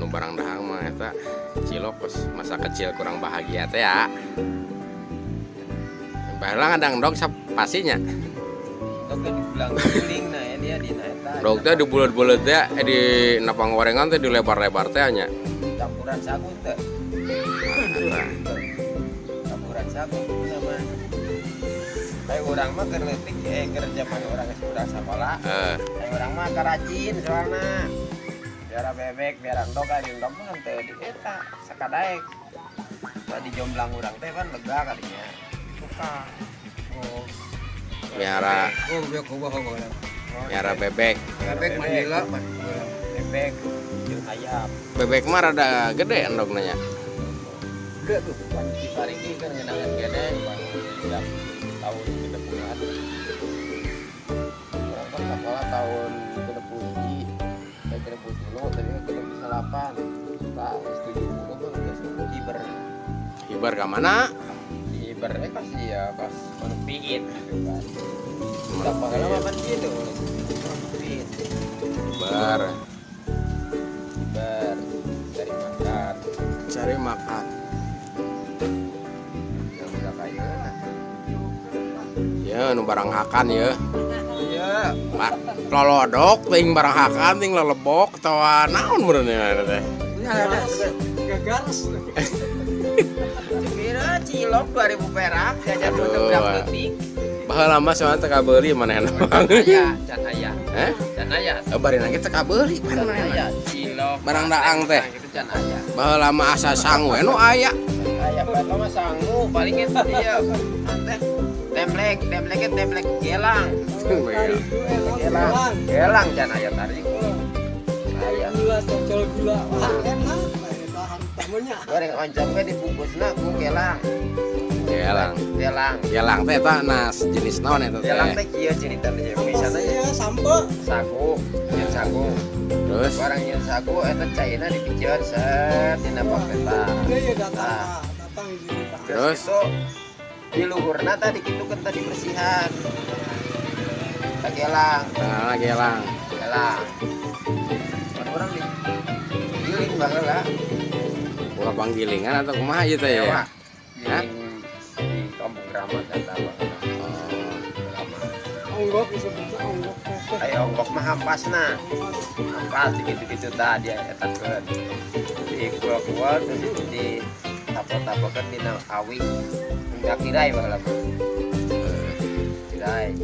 Nu barang dahang mah eta cilok masa kecil kurang bahagia teh ya. Baheula ngadang endog pasinya. Endog teh dibulang-buling nah ya dia dina eta. Endog teh dibulet-bulet teh di napang gorengan teh dilebar-lebar teh nya. Campuran sagu teh. Campuran sagu nama. Kayak urang mah keur leutik keur zaman urang geus budak sakola. Kayak urang mah karajin soalna. Biara bebek, biara endog, ari endog mah teu di eta sakadaek. Tadi jomblang urang teh kan lega kadinya. Suka. Oh. Miara. Oh, miara bebek. Bebek mandila, bebek jeung ayam. Bebek mah rada gede endogna nya. Gede tuh. Di Parigi kan ngeunangan gede budak tahun 70-an. Urang kan sekolah tahun 71, 73, tapi kan 78. Tah 70 mah geus hiber. Hiber ka mana? Hiber pasti ya pas piit gitu kan. Kita lama kan gitu. Piit. Hiber. Hiber cari makan. Cari makan. Ya udah kayeuna. Ya nu barang hakan ya. Iya. Lolodok ting barang hakan ting lelebok atawa naon meureun ya teh. Gagaras. Kira cilok 2000 perak jajan budak leutik. Baheula mah soalna teu kabeuli manehna. Aya, can aya. Heh? Can aya. Bari nage teu kabeuli pan manehna. Cilok. Barang daang teh. Kitu can aya. Baheula mah asa sangu we nu aya. Aya baheula mah sangu paling eta dia. Teh templek, templeknya templek gelang. Gelang. Gelang can aya tarik. Aya. Gula cocol gula. Wah, enak. Tamunya. Goreng oncom ge dibungkusna ku gelang. Gelang. Gelang. Gelang teh eta nas jenis naon eta teh? Gelang teh kieu ceritana nya misalna nya sampe sagu, nyeun sagu. Terus barang nyeun sagu eta caina dipicieun set dina papeta. Iya datang. Datang di Terus di luhurna tadi kitukeun tadi bersihan. Tah gelang. Nah, gelang. Gelang. Urang di giling baheula. Ulah panggilingan atau kumaha ieu teh ya? Hah? Di kampung Kramat eta baheula. Oh. Onggok disebutna onggok. Aya onggok mah hampasna. Hampas gitu-gitu tah dia etakeun. Di kuah-kuah terus di tapok-tapokeun dina awi. Enggak kirai baheula mah. Kirai.